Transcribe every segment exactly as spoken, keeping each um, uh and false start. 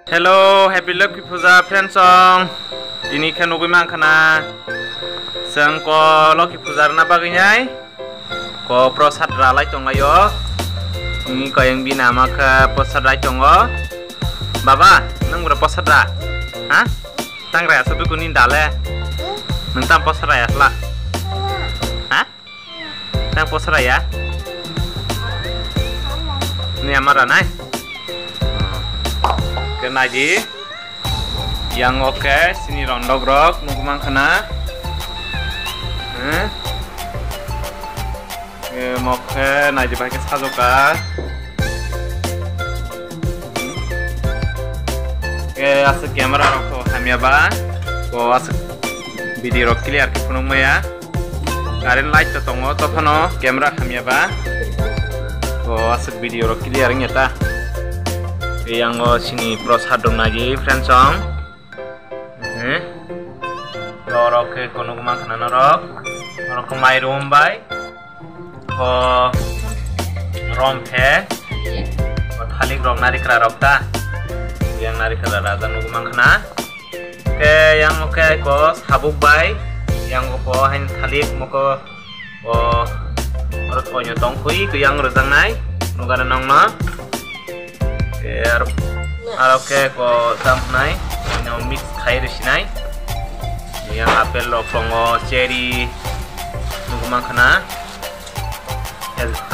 Hello, happy Lokhi Puja, friends song. Tini khe nugui mankha na. Chwng ko Lokhi Puja rwna bagwi nai. Ko prosad ralai tonglaio. Ni koyang bini ama khe prosad rai tongo. Baba, nwng bro prosad ra? Ha? Tang raya sa bikuni dale. Nwng tam prosad raya sla. Ha? Tang posa raya? Ni ama ranai? Ke naji. Yang oke, sini rondok rok, nukmang khana. Hmm? Ke moke naji bai ke sajoka. Ke aswk camera rok to hamya ba. Ko aswk video rok clear ke phunuk maya. Current light to tongo, to phano camera hamya ba. O aswk video rok clear wngya ta. Tei yango sini prosad rok nai di friends song. Hmm. Norok khe kunuk mankha na norok. Norok khe mairum bai. Ko rom khe. Ko thalik rok narikra rok ta. Yang narikra raja nugui mankha na. Ke yang oke ko sabuk bai, yang ko hain thalik moko o rot onyo tong khui ko yang rojang nai nugana nong no. Ke ar aro ke ko tam nai no mix khai risi nai. Yang apple rok tongo, cherry nugui mankha na.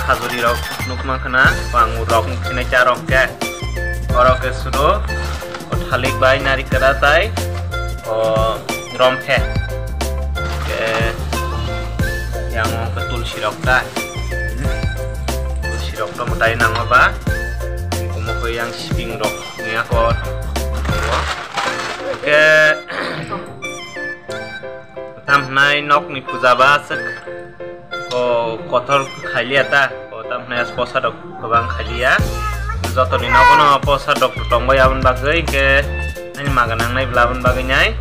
Khajuri rok nukmang khna, bang rok nuksinai cha rok khe. Oro khe sudo, o thalik bai narikra tai, o rom khe. Khe yang o khe tulsi rok ta. Tulsi rok to mwtai nango ba. Omo khe yang siping rok ni ako. Khe tam hnai nok ni puja ba aswk. O kotor khailiya ta, o tamni as posa rok kwbang khailiya. Jotoni nogo no posa rok tongbai aboni bagwi, hinkhe ani maga nangnai bwla aboni bagwi nai.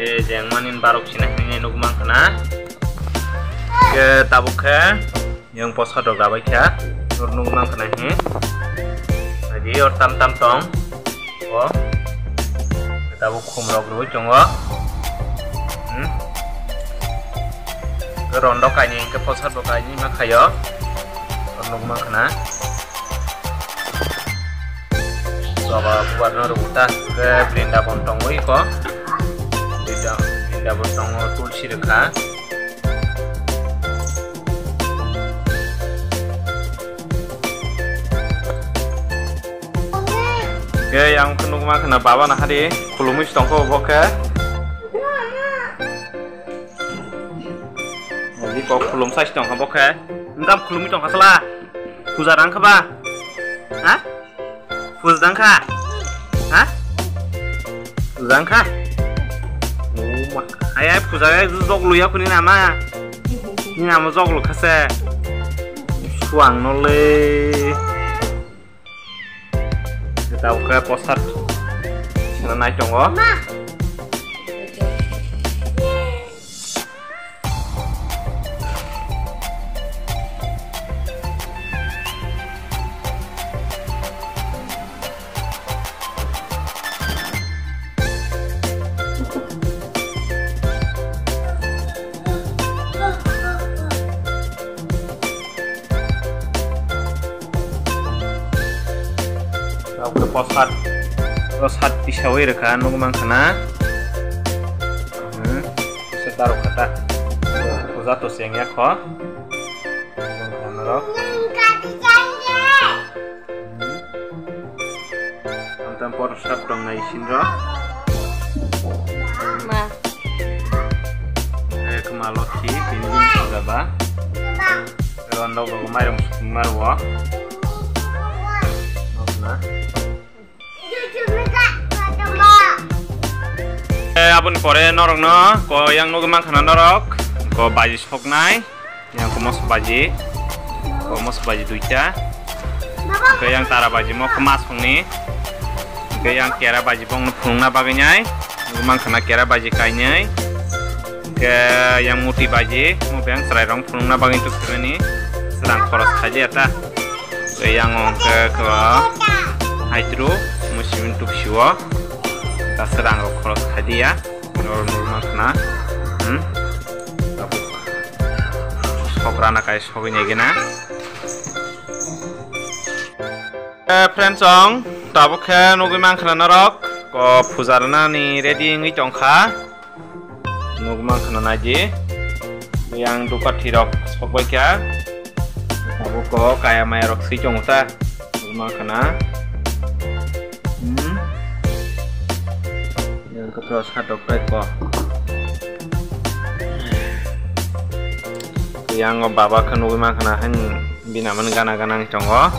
E jeng mani barok sina hinwi nukmang khna. Hinkhe tabuk khe yang posa rok rabai kha, nukmang khna hi. Adi or tam tam tong. O. Tabuk khum rok rwi tongo. Hmm. Rondo kaini, hinkhe posa bo kaini ma khaio. Rondo ma khna. Baba bubar no rw ta, ke Brindabon tongo iko. Brinda-, Brindabon tongo, tulsi rwkha. Ke yang khe nukma khna baba na hari khulumwi si tongkha bo khe. Agi kok khulum sai si tongkha bo khe. Ngam khulumwi tongkha sala. Puja rang kha ba? Ha? Puja dang kha? Ha? Puja dang kha? Oh ma. Ai ai puja ai jok luya kuni nama. Ni nama jok lu khase. Suang no le. Kita oke posat. Sana nai tongo. Tabuk khe posat, posat tisawi rwkha, nukmang khna. Hmm, se darok kha ta. Puja to chengya kho. Nukmang khna norok. Hmm. Tam tam por sap tong nai sin ro. Ma. Eh, kema lo si, pin pin sa ba. Ron dog dog mai rong sukung mar wo. Nok na. Eh, aboni pore norok no ko yang nugui mankha na norok ko baji soknai. Yang ko mos baji, ko mos baji duita. Ke yang tara baji mo kemas phangni. Ke yang kera baji bong no phungna bagwi nai. Mang khana kera baji kainai. Ke yang muti baji mo beng serai rong phungna bagwi tuk sini. Serang khoros khaji ata. Ke yang ong ke ko haidru. Simin tupsio. Kasa rang rok khoros khaidiya. Nor nor ma khna. Hmm. Sokrana kai sogwi negi na. Eh, friends, ong tabuk khe nugwi mankha norok, ko puja rwnani ready wngwi tongkha. Nugwi mankha naidi, yang dukathi rok sokbai kha. Tabuk ko kaya maya rok swi tongo ta. Nugwi mankha na. Hmm. Yang khe pro sa tok tai ko. Yang o baba khe nugwi mankha na, hain bini amani gana gana wng tongo.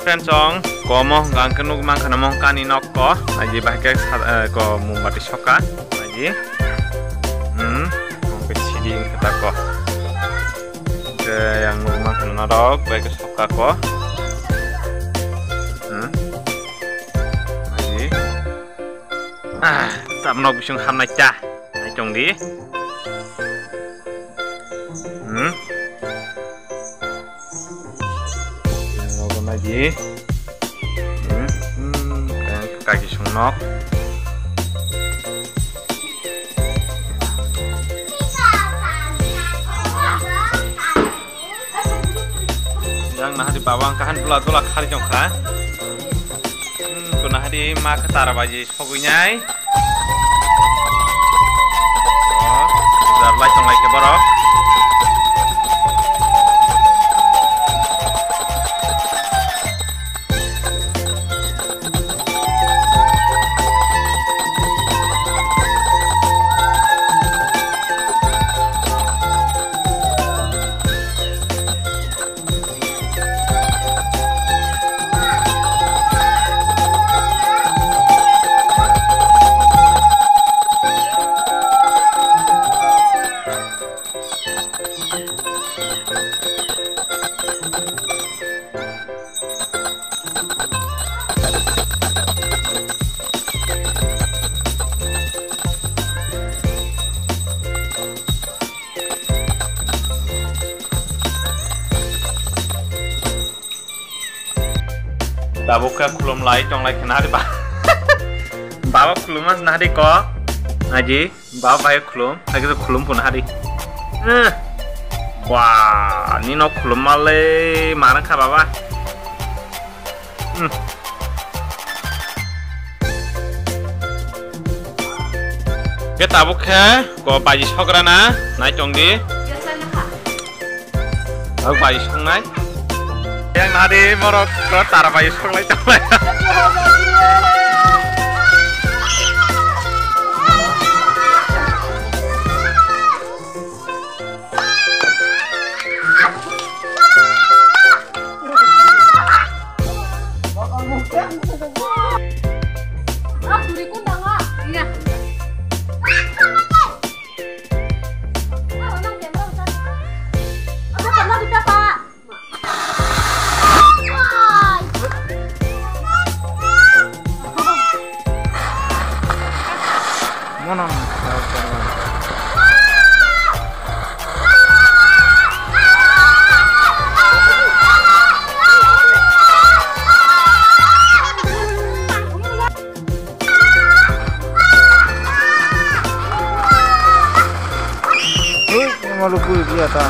Friends, ong komo hwnkha hwnkhe nugwi mankha na mo kani nok ko. Aji bahai khe sa-, eh, ko mombati soka. Aji. Hmm. Mong khe sidi wngkha ta ko. Hwnkhe yang nugwi mankha na norok bahai khe soka ko. Hmm. Aji. Ah, tam nok bising hamnai ta. Nai tong di. Hmm. Yang nogo nai di. Hmm. Hmm. Kaki sung nok. Yang nahari baba ang kahan dula dula khari jong kha. Hmm, ko nahari ma khe tara baji sogwi nai. Oh, jar lai tong lai khe borok. Tabuk khe khulum lai tong lai khe nahari ba. Baba khulum mas nahari ko. Naji, baba bai khulum, hai khe khulum pun nahari. Eh. Wah, ni nok khulum male marang kha baba. Hmm. Khe tabuk khe ko baji sokrana nai tong di. Tabuk baji songnai. Yang nadi morok ko tara baji songnai tongnai. Ui, ema luku dia ta.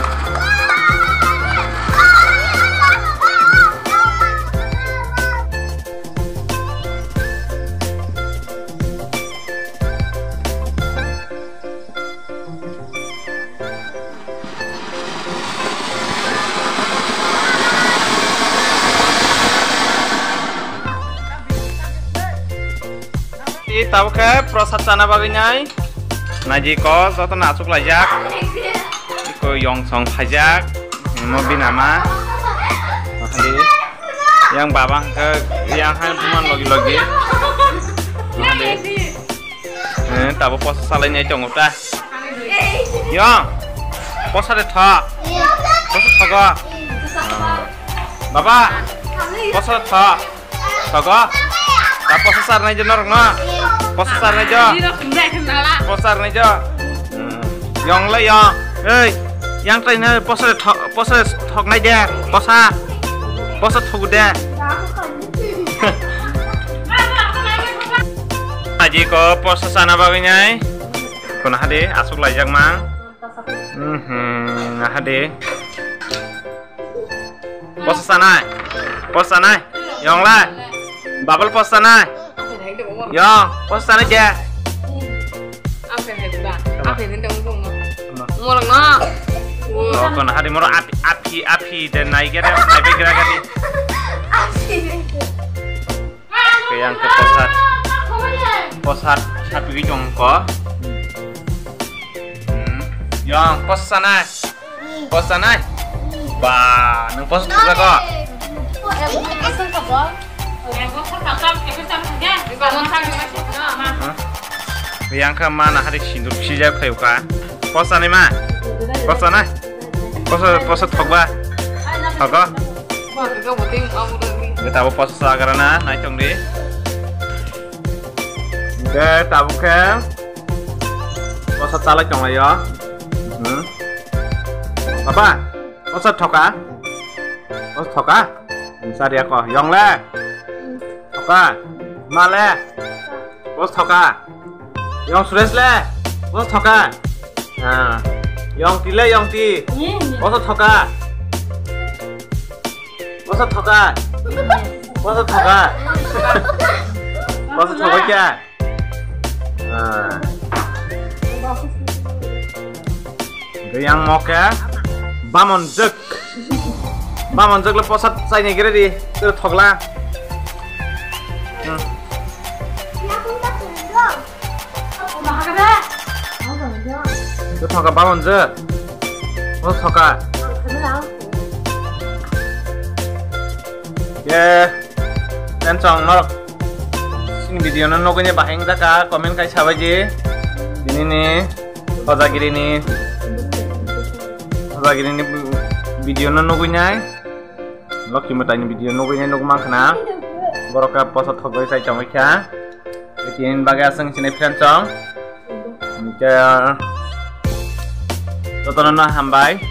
I tabuk khe prosad chana bagwi nai. Naidi ko joto no achuk laijak. Iko yong song phaijak. Mo binama. Mahali. Yang baba hwnkhe yang hai buman logi logi. Mahali. Eh, tabuk posa salai nai tongo ta. Yong. Posa de tha. Posa thago. Baba. Posa tha. Thago. Posa sar nai jo norok no. Posa sar nai jo. Posa sar nai jo. Hmm. Yong le yong. Ei, yang tai na posa thok, posa thok nai de. Posa. Posa thok de. Aji ko posa sana bagwi nai. Kono hade asuk laijak mang. Mhm, aha de. Posa sanai. Posa sanai. Yong la. Babal posa sanai. Yong, posa sanai je. Apa yang hebat? Apa yang hebat? Ngomong no. Oh, kono hade moro api, api, api dan naik ya, naik ya, naik ya. Yang ke posat. Posat sapi gijong ko. Hmm. Yang posa sanai. Posa sanai. Ba, nang posa thok ko. Yang ke mana hari sindur sijak kayu ka. Posa sanai ma. Posa sanai. Posa, posa thok ba. Thok ko. Kita bo posa sagrana, nai tong di. Oke, tabuk khe posa chalai tonglaio. Hmm. Papa, posa thoka? Posa thoka? Sari ako. Yong le? Thoka? Ma le? Posa thoka? Yong Suresh le? Posa thoka? Ah. Yong Ti le, Yong Ti. Posa thoka? Posa thoka? Posa thoka? Posa thoka kya? Ah. Yang moke bamon jek. Bamon jek le posat chai ni gere di. Ter thokla. Hmm. Ter thoka bamon jek. Posa thoka. Ye. Ten chong norok sini video no nugwi ni bahai wngjakha, comment kai sabai di. Dinini Hojagiri ni, Hojagiri ni video no nugwi nai. Lokhi Mwtai ni video nugwi nai nugwi mankha na. Borok khe posa thokgwi chai tongwi kha. Tini bagwi aswk sinai friend chong. Hingke jotono no hambai.